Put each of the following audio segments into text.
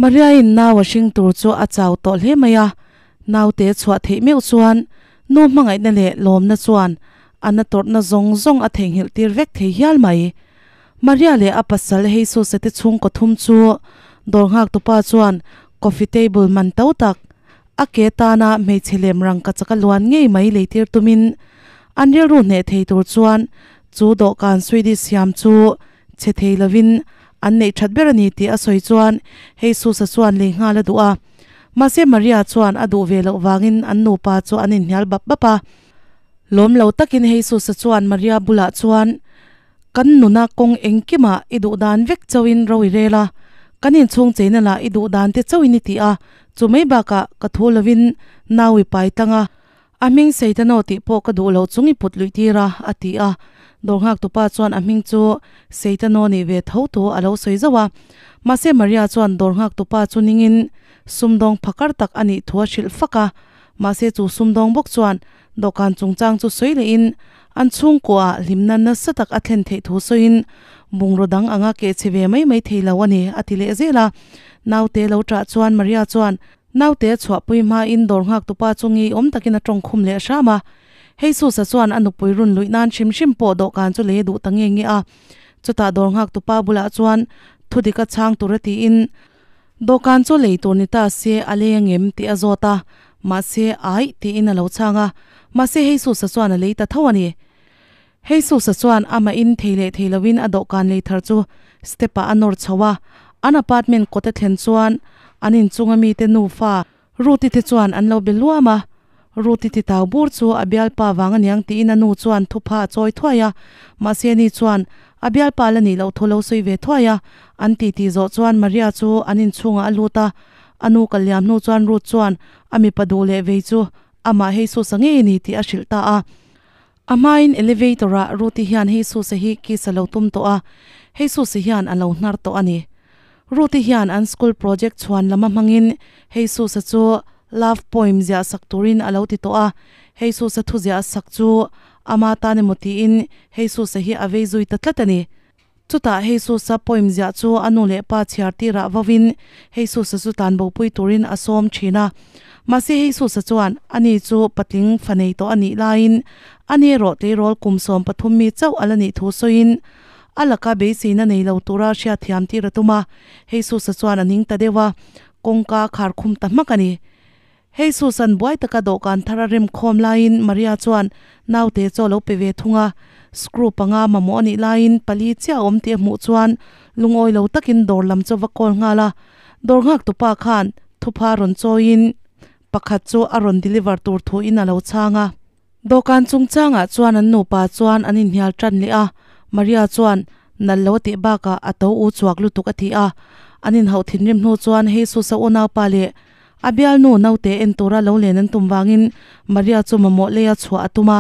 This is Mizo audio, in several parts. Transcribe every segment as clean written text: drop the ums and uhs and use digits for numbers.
Maria-in nau a hring tur chu a chau tawh hle mai a, naute chhuah theih meuh chuan nu hmangaihna leh lawmna chuan a na tawrhna zawng zawng a theihnghilh tir vek thei hial mai. Maria leh a pasal Jesus-a te chhungkaw thum chu dawr nghaktupa chuan coffee table man to tak a ke tana hmeichhe lem rangkachak a luan ngei mai leitir tumin an rilru hneh thei tur chuan chu dawhkan Swedish siam chu Chhe thei lovin an neih that ber a ni tih a sawi chuan Jesus-a chuan lei nghal a duh a. Mahse Maria chuan a duh ve loh vangin an nupa chu an inhnial bap bap a. Lawm lo takin Jesus-a chuan Maria bulah chuan, Kan nuna kawng engkimah i duh dan vek chauhin ro i rel a, kan inchhung cheina lah i duh dan te chauhin i ti a, chu mai bakah ka thu lovin nau i pai tlang a, A hming Seitano tih pawh ka duh loh chung i put luih tir a, a ti a. Dawr nghaktupa chuan a hming chu Seitano nih ve tho thu a lo sawi zauh a. Mahse Maria chuan dawr nghaktupa chu ningin sumdawng phakar tak a nih thu a hrilh fak a. Mahse chu sumdawng bawk chuan dawhkan chungchang chu sawi lehin an chhungkuaah hlimna nasa tak a thlen theih thu sawiin bungraw dang anga keh chhe ve mai mai thei lo a ni, a ti leh zel a. Naute lo ṭah chuan Maria chuan Naute a chhuahpui hmain dawr nghaktupa chu ngeiawm takin a tawng khum leh hram a. Jesus-a chuan a nupui run luih nan hrim hrim pawh dawhkan chu lei a duh ta nge nge a. Chutah dawr nghaktupa bulah chuan thu dik a chhang tur a tiin, Dawhkan chu lei tur ni ta se a lei angem tih a zawt a, mahse aih tiin a lo chhang a. Mahse Jesus-a chuan a lei ta tho a ni. Jesus-a chuan amah in thei leh thei loin a dawhkan lei thar chu step-ah a nawr chho a. An apartment kawt a thlen chuan an inchunga mite nufa Ruth-i te chuan an lo be luam a. Ruth-i ti tau bur chu a bialpa vang aniang tiin a nu chuan thupha a chawi thuai a. Mahse ani chuan a bialpa la nih loh thu lo sawi ve thuai a. An titi zawh chuan Maria chu an inchhungah a lut a. A nu kal liam hnu chuan Ruth chuan a mipa duh leh vei chu amah Jesus-a ngei a ni tih a hrilh ta a. A hmain elevator ah Ruti hian Jesus-a hi kiss a lo tum tawh a, Jesus-a hian a lo hnar tawh a ni. Ruti hian an school project chhuan lama hmangin Jesus-a chu love poem ziah sak turin a lo ti tawh a, Jesus-a thu ziah sak chu ama tan emaw tiin Jesus-a hi a vei zui ta tlat a ni. Chutah Jesus-a poem ziah chu a nu leh pa chhiar tirah vauin Jesus-a chu tlanbopui turin a sawm thin a. Mahse Jesus-a chuan ani chu patling fa nei tawh a nih laiin ani erawh tleirawl kum 13 mi chauh a la nih thu sawiin a laka beiseina nei lo tura hriatthiam tir a tum a. Jesus-a chuan a ning ta deuh a, kawngka a khar khum ta hmak a ni. Jesus-a'n buai taka dawhkan thar a rem khawm laiin Maria chuan naute chaw lo pe ve thung a. Screw panga mamawh a nih laiin pali chiah a awm tih a hmuh chuan lungawi lo takin dawr lam chu a va call nghal a. Dawr nghaktupa khan thupha rawn chawiin pakhat chu a rawn deliver tur thuin a lo chhang a. Dawhkan chungchangah chuan an nupa chuan an inhnial tan leh a, Maria chuan nalh lo a tih bakah a to u chuak lutuk a ti a. An inhauh thinrim hnu chuan Jesus-a unaupa leh A bialnu naute en tura lo len an tum vangin Maria chu mamawh leia chhuah a tum a,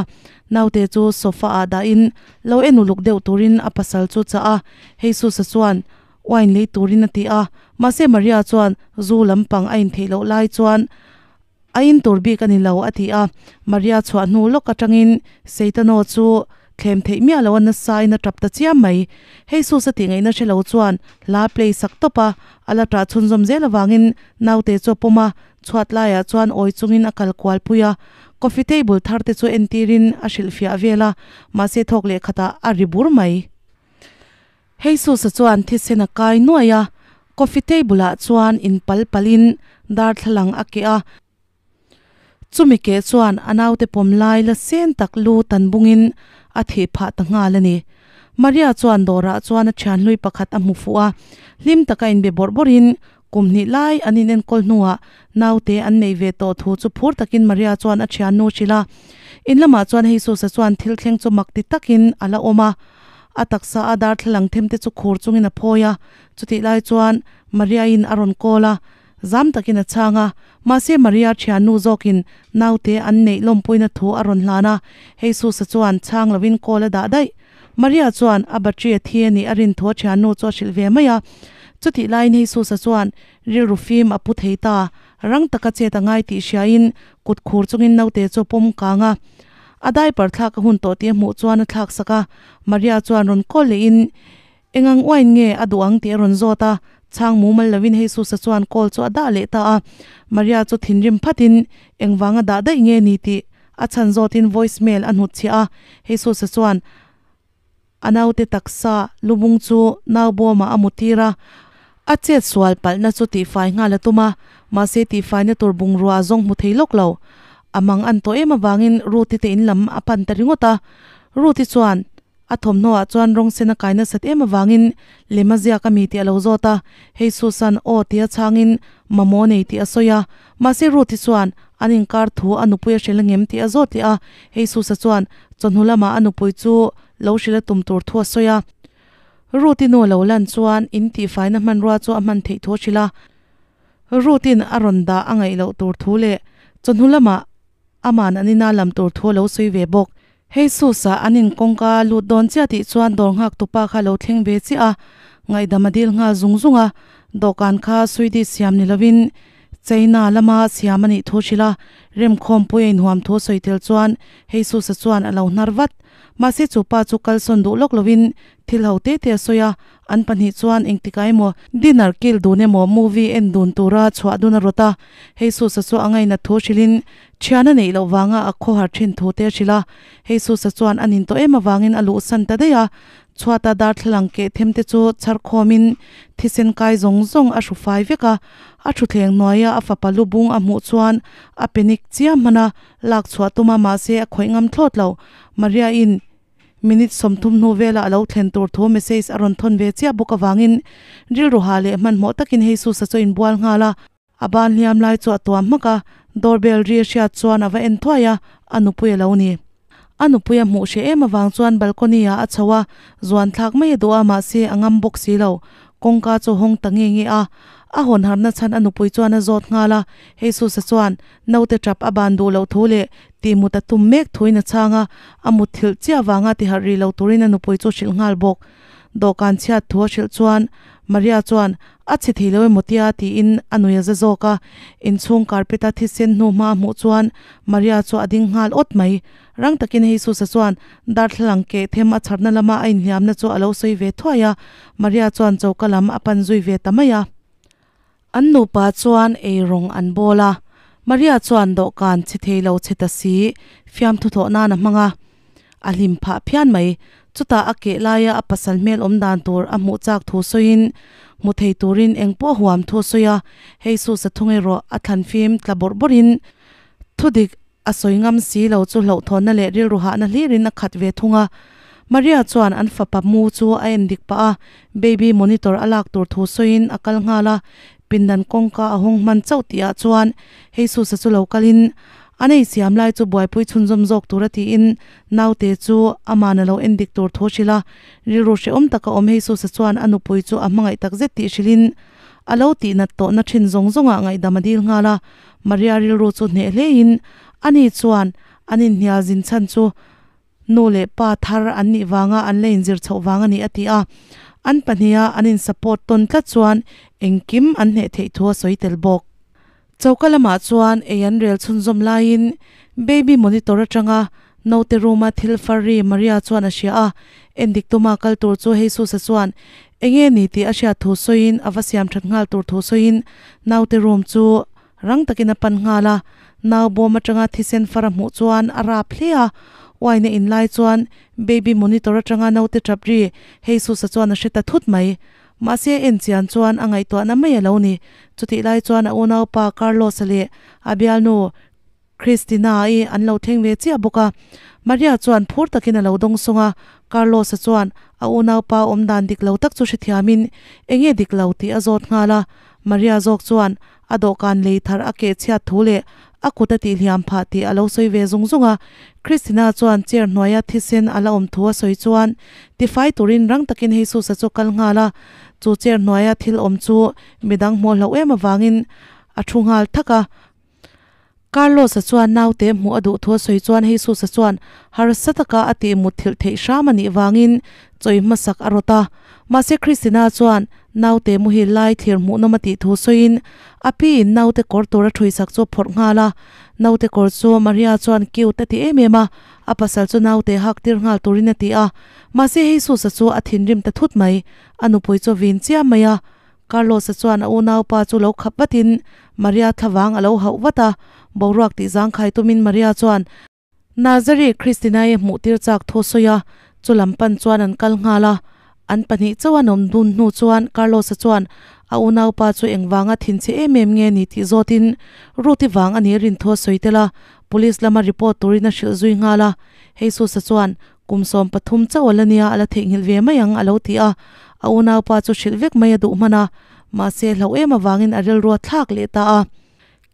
naute chu sofa ah dahin lo en uluk deuh turin a pasal chu chah a, Jesus-a chuan wine lei turin a ti a, mahse Maria chuan zu lampang a intheih loh lai chuan a in tur bik a ni lo a ti a, Maria chhuah hnu lawk atangin Seitano chu Thlem theih miah lo a nasa in a tap ta chiam mai. Jesus a tih ngaihna hre lo chuan hla play sak tawp a, a la tah chhunzawm zel avangin naute chu a pawm a, chhuat laiah chuan awi chungin a kal kual pui a. Coffee table thar te chu entirin a hrilhfiah vel a, mahse thawk leh khatah a ri bur mai. Jesus-a chuan thisen a kai nuai a, coffee table ah chuan in pal palin darthlalang a keh a. Chumi keh chuan a naute pawm lai la sen tak lu tan bungin a thih phah ta nghal a ni. Maria chuan dawrah chuan a thian hlui pakhat a hmu fuh a, hlim taka inbe bawrh bawrhin kum hnih lai an inenkawl hnuah naute an neih ve tawh thu chu phur takin Maria chuan a thiannu hrilh a. In lamah chuan Jesus-a chuan thil thleng chu mak ti takin a la awm a, a taksa a darthlalang them te chu khur chungin a phawi a, chutih lai chuan Maria-in a rawn call a, Zam takin a chhang a, mahse Maria thiannu zawkin naute an neih lawmpuina thu a rawn hlan a, Jesus-a chuan chhang lovin call a dah daih. Maria chuan a battery a thi a nih a rin thu a thiannu chu a hrilh ve mai a. Chutih laiin Jesus-a chuan rilru fim a pu thei ta, rang taka chet a ngai tih hriain kut khur chungin naute chu a pawm kang a. A diaper thlak a hun tawh tih a hmuh chuan a thlak sak a, Maria chuan rawn call lehin, Engang uain nge a duh ang tih a rawn zawt a, Chhang mumal lovin Jesusa chuan call chu a dah leh ta a. Maria chu thinrim phatin engvanga dah daih nge ni tih a chhan zawtin voice mail a hnutchhiah a. Jesusa chuan a naute taksa lubung chu naubawmah a mutir a, a chet sual palhna chu tihfai nghal a tum a, mahse tihfaina tur bungrua a zawng hmu thei lawk lo. A mang an tawh em avangin Ruth-i te in lam a pan ta ringawt a. Ruth-i chuan a thawmhnaw ah chuan rawng sen a kai nasat em avangin lem a ziak a mi tih a lo zawt a, hei Susan aw tia chhangin mamawh nei tih a sawi a, mahse Ruth-i chuan an inkar thu a nupui a hril angem tih a zawt leh a, hei Susa chuan chawhnu lamah a nupui chu lo hrilh a tum tur thu a sawi a. Ruth-i nu lo lan chuan in tihfaina hmanrua chu a hman theih thu a hrilh a, Ruth-in a rawn dah a ngaih loh tur thu leh chawhnu lamah aman an ina lam tur thu a lo sawi ve bawk. Hei Susa an in kawngka lut dawn chiah tih chuan dawr nghak tupa kha lo thleng ve chiah a, ngaihdam a dil nghal zung zung a, dawhkan kha Swedish siam ni lovin China lama siam a nih thu hrilh a, remkhawmpui a inhuam thu sawi tel chuan hei Susa chuan a lo hnar vat. Mahse chu pa chu kalsawn duh lawk lovin thil ho te te a sawi a, an pahnih chuan engtikah emaw dinner kil dun emaw movie en dun tura chhuah dun a rawt a, hei Susa chu a ngainat thu hrilhin Thian a neih loh vanga a khawhar thin thu te a hrilh a, hei Susa chuan a nin tawh em avangin a luhsan ta daih a, chhuata darthlalang keh them te chu chhar khawmin thisen kai zawng zawng a hru fai vek a, a thutthleng hnuaia a fapa lu bung a hmuh chuan a panic chiam hman a, lak chhuah tum a mahse a khawih ngam thlawt lo. Maria-in minute 30 hnu vela a lo thlen tur thu message a rawn thawn ve chiah bawk avangin rilru ha leh hmanhmawh takin hei Susa chu a inbual nghal a. A ban hliam lai chu a tuam hmak a, doorbell ri a hriat chuan a va en thuai a, a nupui a lo ni. A nupui a hmuh hreh em avang chuan balcony ah a chho a, zuan thlak mai a duh a, mahse a ngam bawk si lo. Kawngka chu a hawng ta nge nge a, a hawn harna chhan a nupui chuan a zawt nghal a, Jesus-a chuan naute tap a ban duh loh thu leh tihmut a tum mek thuin a chhang a, a mutthilh chiah vanga tiharh rih lo turin a nupui chu hrilh nghal bawk. Dawhkan chhiat thu a hrilh chuan Maria chuan, A chhe thei lo emaw tia? tiin a nui a za zawk a. Inchhung carpet a thisen hnu hma a hmuh chuan Maria chu a ding nghal awt mai. Rang takin Jesusa chuan darthlalang keh them a chharna lama a inhliamna chu a lo sawi ve thuai a, Maria chuan choka lam a pan zui ve ta mai a. An nupa chuan eirawng an bawl a, Maria chuan dawhkan chhe thei lo chhe ta si fiamthu thawh nan a hmang a, a hlim phah phian mai. Chutah a keh laia a pasal hmel awm dan tur a hmuh chak thu sawiin hmu thei turin eng pawh a huam thu a sawi a, hei Susa thung erawh a thlan fim tla bawrh bawrhin thudik A sawi ngam si lo chu hlauhthawnna leh rilru hahna hlirin a khat ve thung a. Maria chuan an fapa mu chu a en dik pah a, baby monitor a lak tur thu sawiin a kal nghal a, pindan kawngka a hawng hman chauh tih ah chuan Jesusa chu lo kalin an ei siam lai chu buaipui chhunzawm zawk tura tiin naute chu aman a lo en dik tur thu hrilh a. Rilru hrehawm taka awm Jesusa chuan a nupui chu a hmangaih takzet tih hrilhin a lo tihnat tawhna thin zawng zawngah ngaihdam a dil nghal a. Maria rilru chu hneh hlein ani chuan an inhnial zin chhan chu nu leh pa thar an nih vanga an la inzir chhoh vang a ni a ti a. An pahniha an in support tawn tlat chuan engkim an hneh theih thu a sawi tel bawk. Choka lamah chuan ei an rel chhunzawm laiin baby monitor atanga naute room a thil far ri Maria chuan a hria a, endik tuma kal tur chu Jesusa chuan Enge ni tih a hriat thu sawiin a va siam that nghal tur thu sawiin naute room chu rang takin a pan nghal a, nau bawm atanga thisen far a hmuh chuan a rap hle a, uaina in lai chuan baby monitor atanga naute tap ri Jesusa chuan a hre ta thut mai. Mahse en chian chuan a ngaihtuahna mai a lo ni. Chutih lai chuan a unaupa Carlos-a leh a bialnu Christina-i an lo thleng ve chiah bawk a, Maria chuan phur takin a lo dawng sawng a, Carlos-a chuan a unaupa awm dan dik lo tak chu hrethiamin eng nge dik lo tih a zawt nghal a, Maria zawk chuan a dawhkan lei thar a keh chhiat thu leh a kut a tihhliam phah tih a lo sawi ve zung zung a, Christina chuan chair hnuaia thisen a la awm thu a sawi chuan tifai turin rang takin Jesus-a chu kal nghal a, chu chair hnuaia thil awm chu midang hmuh hlauh em avangin a thu nghal thak a. Carlos-a chuan naute hmuh a duh thu a sawi chuan Jesus-a chuan harsa taka a tih mut thilh theih hram a nih vangin chawi hmasak a rawt a. Mahse Christina chuan naute muhil lai thlir hmuhnawm a tih thu sawiin a piin naute kawr tur a ṭhuisak chu a phawrh nghal a. Naute kawr chu Maria chuan cute a ti em em a, a pasal chu naute hak tir nghal turin a ti a. Mahse Jesus-a chu a thinrim ta thut mai, a nupui chu a vin chiam mai a. Carlos-a chuan a unaupa chu lo khap vatin Maria thlavang a lo hauh vat a, boruak tih zangkhai tumin Maria chuan Nazari Christina-i hmuh tir chak thu a sawi a, chu lam pan chuan an kal nghal a. An pahnih chauh an awm dun hnu chuan Carlos-a chuan a unaupa chu engvanga thinchhe em em nge ni tih zawtin Ruth-i vang a nih rin thu a sawi tel a, Police lama report turin a hrilh zui nghal a. Jesus-a chuan Kum 13 chauh a la nia a la theihnghilh ve mai ang a lo ti a, a unaupa chu hrilh vek mai a duh hman a, mahse hlauh em avangin a rilru a thlak leh ta a.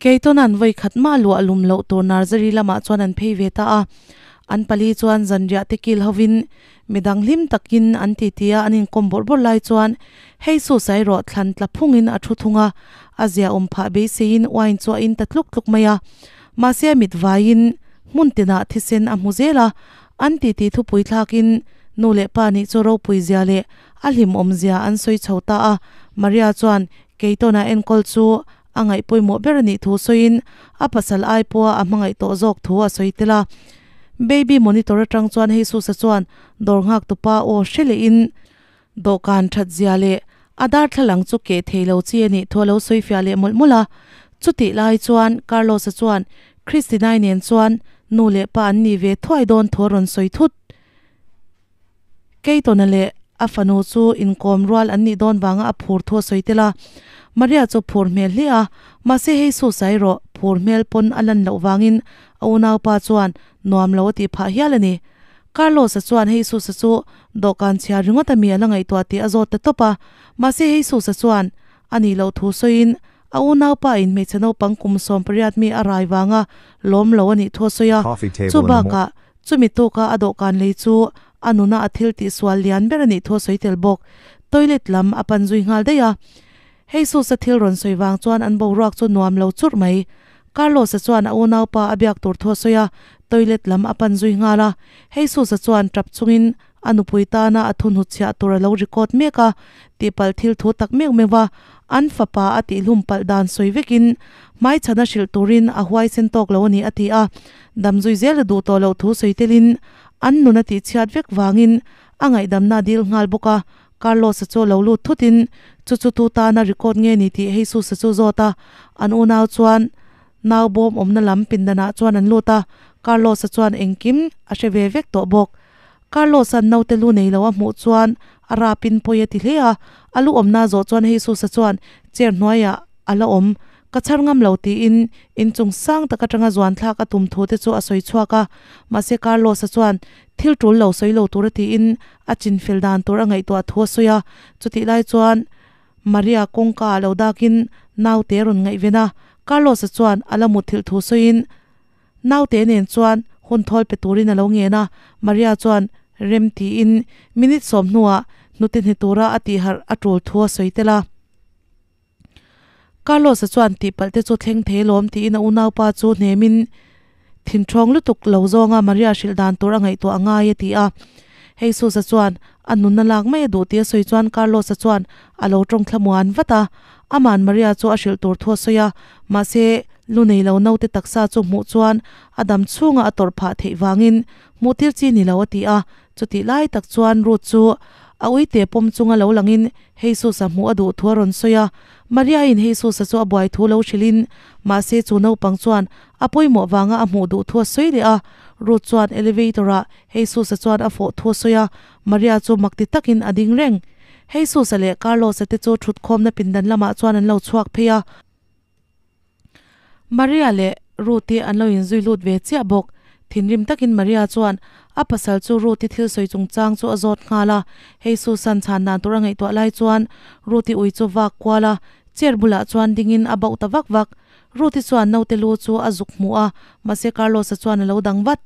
Keitona'n vawi khat mah luah lum loh tur nursery lamah chuan an phei ve ta a, an pali chuan zanriah te kil hovin midang hlim takin an titi a, an inkawm bawrh bawrh lai chuan hei su sai rawh thlan tla phungin a thu thung a, a zia awm phah beiseiin wine chu a in ta tluk tluk mai a, mahse a mit vaiin hmun tinah thisen a hmu zel a, An titi thupui thlakin nu leh pa nih chu ropui zia leh a hlimawm zia an sawi chho ta a. Maria chuan Keitawna enkawl chu a ngaih pawimawh ber a nih thu sawiin a pasal ai pawha a hmangaih tawh zawk thu a sawi tel a. Baby monitor atang chuan Jesusa chuan dawr nghak tupa aw hre lehin dawhkan that zia leh a darthlalang chu keh thei lo chi a nih thu a lo sawi fiah leh mawlh mawlh a. Chutih lai chuan Carlos-a chuan Christina-i nen chuan nu leh pa an nih ve thuai dawn thu a rawn sawi thut. Keitawna leh a fanu chu inkawm rual an nih dawn vanga a phur thu a sawi tel a. Maria chu phur hmel hle a, mahse hei Susa erawh phur hmel pawn a lan loh vangin a unaupa chuan nuam lo a tih phah hial a ni. Carlos-a chuan Jesus-a chu dawhkan chhia ringawt a mi a la ngaihtuah tih a zawt ta tawp a. Mahse Jesus-a chuan a nih loh thu sawiin a unaupa in hmeichhe naupang kum 18 mi a rai vanga lawm lo a nih thu a sawi a. Coffee table Chu in the mor. bakah chumi tuka a dawhkan lei chu a nuna a thil tihsual lian ber a nih thu a sawi tel bawk. Toilet lam a pan zui nghal daih a. Jesus-a thil rawn sawi vang chuan an boruak chu nuam lo churh mai. Carlos-a chuan a unaupa a biak tur thu a sawi a, toilet lam a pan zui nghal a. Jesus-a chuan tap chungin a nupui tana a thu hnutchhiah tur a lo record mek a, tihpalh thil thu tak meuh meuh a, an fapa a tihhlum palh dan sawi vekin hmaichhana hrilh turin a huaisen tawk lo a ni a ti a. Dam zui zel a duh tawh loh thu sawi telin an nun a tihchhiat vek vangin a ngaihdamna a dil nghal bawk a. Carlos-a chu lo lut thutin chu chu tu tana record nge ni tih Jesus-a chu zawt a, an unau chuan nau bawm awmna lam pindanah chuan an lut a, Carlos-a chuan engkim a hre ve vek tawh bawk. Carlos-a'n naute lu nei lo a hmuh chuan a rapin pawi a ti hle a, a lu awmna zawh chuan Jesus-a chuan chair hnuaiah a la awm Ka chhar ngam lo tiin inchung sang tak atanga zuan thlak a tum thu te chu a sawi chhuak a, mahse Carlos-a chuan thil tul lo sawi lo tura tiin a chinfel dan tur a ngaihtuah thu a sawi a, chutih lai chuan Maria kawngka ah lo dakin naute a rawn ngaihven a, Carlos-a chuan a la mutthilh thu sawiin naute nen chuan hun thawl pe turin a lo ngen a, Maria chuan rem tiin minute sawm hnuah hnute hne tura a tihharh a tul thu a sawi tel a. Carlos-a chuan tihpalh te chu thleng thei alawm tiin a unaupa chu hnemin thinṭhawng lutuk lo zawnga Maria hrilh dan tur a ngaihtuah a ngai a ti a. Jesus-a chuan a nunna lak mai a duh tih a sawi chuan Carlos-a chuan a lo ṭawng thlamuan vat a. Ama'n Maria chu a hrilh tur thu a sawi a, mahse lu nei lo naute taksa chu hmuh chuan a dam chhunga a tawrh phah theih vangin hmuh tir chi ni lo a ti a. Chutih lai tak chuan Ruth chu a uite pawm chunga lo langin Jesusa hmuh a duh thu a rawn sawi a. Maria-in Jesusa chu a buai thu lo hrilhin, mahse chu naupang chuan a pawimawh vanga a hmuh duh thu a sawi leh a. Ruth chuan elevator-ah Jesusa chuan a fawh thu a sawi a, Maria chu makti takin a ding reng. Jesusa leh Carlos-a te chu thutkhawmna pindan lamah chuan an lo chhuak phei a. Maria leh Ruth-i an lo inzui lut ve chiah bawk. Thinrim takin Maria chuan a pasal chu Ruth-i thil sawi chungchang chu a zawt nghal a. Hei Susan chhan dan tur a ngaihtuah lai chuan Ruth-i ui chu vak kual a, chair bulah chuan dingin a bauh ta vak vak. Ruth-i chuan naute lu chu a zuk hmuh a, mahse Carlos-a chuan a lo dang vat.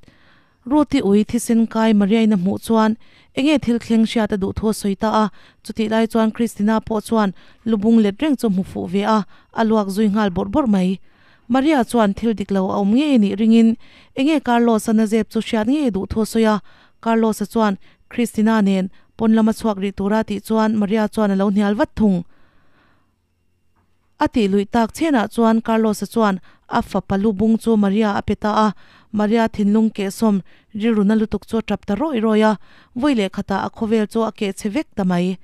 Ruth-i ui thisen kai Maria-in a hmuh chuan enge thil thleng hriat a duh thu a sawi ta a, chutih lai chuan Christina pawh chuan lubung let reng chu hmu fuh ve a, a luak zui nghal bawrh bawrh mai. Maria chuan thil dik lo a awm ngei anih ringin enge Carlos-a na zep chu hriat ngei a duh thu a sawi a, Carlos-a chuan Christina nen pawn lama chhuak rih tura tih chuan Maria chuan a lo hnial vat thung. A tih luih tak chenah chuan Carlos-a chuan a fapa lu bung chu Maria a pe ta a, Maria thinlung kehsawm rilruna lutuk chu a tap ta rawih rawih a, vawi leh khatah a khawvel chu a keh chhe vek ta mai.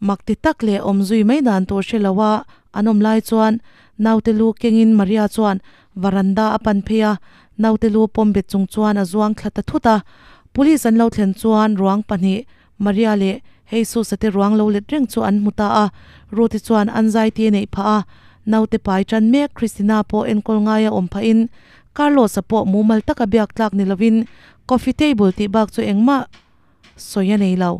Mak ti tak leh awm zui mai dan tur hre lo a an awm lai chuan naute lu kengin Maria chuan varanda a pan phei a, naute lu pawm bet chung chuan a zuang thla ta thut a. Police an lo thlen chuan ruang pahnih Maria leh Jesus-a te ruang lo let reng chu an hmu ta a, Ruth-i chuan an zai te neih phah a, naute pai tan mek Christina pawh enkawl ngaia awm phahin Carlos-a pawh mumal taka biak tlak ni lovin coffee table tih bak chu engmah sawi a nei lo.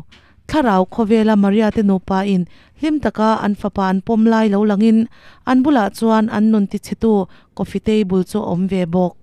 Thlarau khawvela Maria te nupa in hlim taka an fapa an pawm lai lo langin an bulah chuan an nun tichhetu coffee table chu a awm ve bawk.